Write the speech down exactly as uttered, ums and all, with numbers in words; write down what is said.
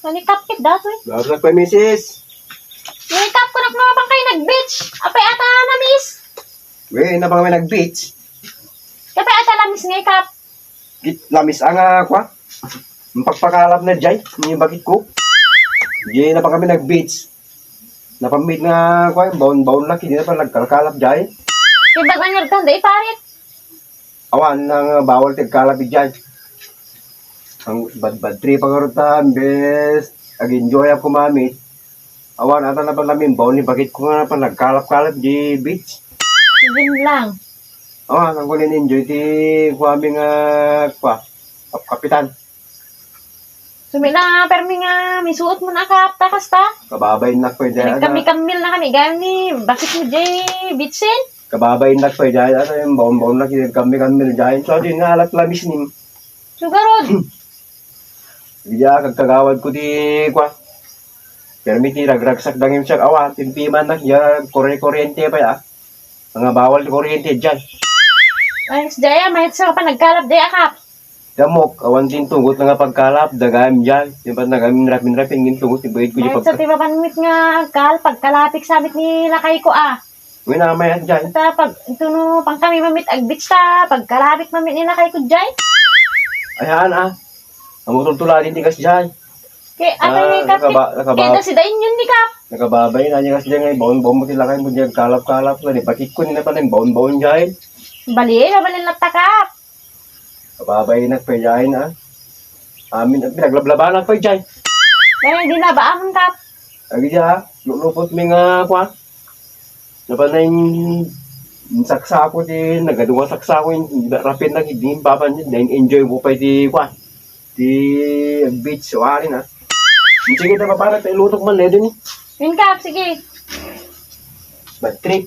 Manikapkit datoy. Lahat na pa, misis. Manikap ko nak mga bangkay nag-beach. Apay ata na, miss. Wen, na bangkay nag-beach. Kapay ata lamis nga ikap. Kit lamis ang, ah, kwa? Ang pagpakalap na jay, ni bakit ko? Di na pa kami nag-beach. Napamit nga, kwa, baon-baon lang, hindi na pa nagkalkalap jay. Kaya ba't nanyartan da iparit? Awan, nang bawal ti agkalap jay. Ang bad-bad trip ang arutan, bes. Ag-enjoy ako, mami. Awan, ata na pa lamin, baon ni bakit ko nga pa nagkalap-kalap di beach. Sige lang. Awan, ang kunin enjoy ti kuami nga, kwa, kap-, kapitan. Sumila, permi nga, misuot mo na kap, takas ta. Kababain na ko, Jay, Nagkami-kamil na kami, gayam ni, bakit mo, Jay, bitsin? Kababain na ko, Jay, ano yung baon-baon na, kami-kamil, Jay. So, di nga, alat lamis ni. Sugarod. Diya, kagkagawad ko di, kwa. Permi ti ragragsak dangim siya, awa, timpiman na, ya, kore-, kuryente pa, ya. Mga bawal ti kuryente, Jay. Ay, Jay, ah, mayat sa ka pa nagkalap, Jay, akap. Damok, awan din tugot nga pagkalap, dagam, Jay. Di ba, nagam, rapin-rapin, yung tugot, ibayad ko yung Mayat sa pagka- ti mapanmit nga kal, pagkalapik sabit ni lakay ko, ah. Winamay, ah, Jay. Ta, pag, ito no, pang kami mamit, agbits ta, pagkalapik mamit ni lakay ko, Jay. Ayan, ah. Ang mutultula din tigas, Jay. Kay, Ah, atay, Kap, nakaba-, nakaba- kay, da si Dain yun ni Kap. Nakababay na niya kasi dyan, eh, baon-baon mo ti lakay mo dyan, kalap-kalap na, di bakit ko nila pa ng baon-baon, Jay. Bali, mabalin na ta, Kap. Kababay na, pa, Jay, na. Amin, pinaglablabanak pa, Jay. Kaya hindi na ba, amon, Kap? Agi, Jay, lulupot mi nga, kwa. Napanay, saksako ti, nagaduwa saksako, rapin na, hindi, papan, enjoy mo pa, di, kwa. Ti beach, wari na. Sige, ta, paano, ta, ilutok man, eh, din, eh. Yun, Kap, sige. Bad trip.